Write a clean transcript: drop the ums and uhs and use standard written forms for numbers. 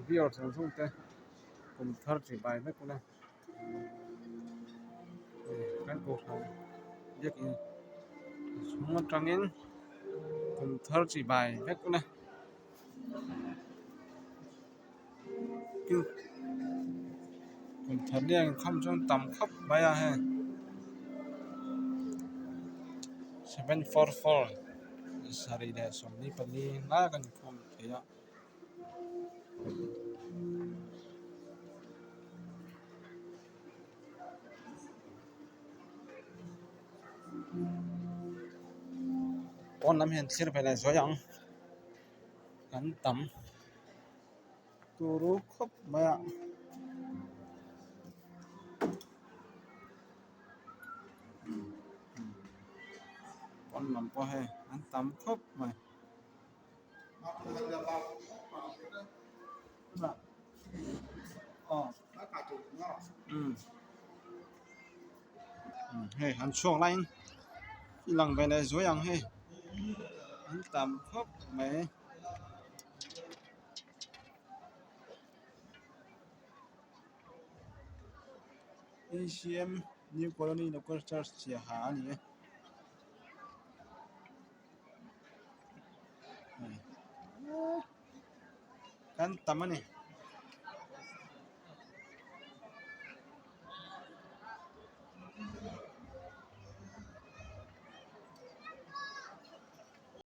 Viewer zawng zawng te kum thar chi bai vek ula kan kohhran biakin chhung atangin kum thar chi bai vek ula kum thar ni a inkhawm chuan tam khawp mai a hei 744 sarih leh 24 lai kan inkhawm thei a. Pawn lam hian thlir ve leh zuai ang kan tam turu khawp mai a. Pawn lam pawh hei an tam khawp mai. Hei an chhuak laiin i lang ve leh zuai ang hei an tam khawp mai. A_c_m new colony local church chiaha a ni e. Kan tam a ni.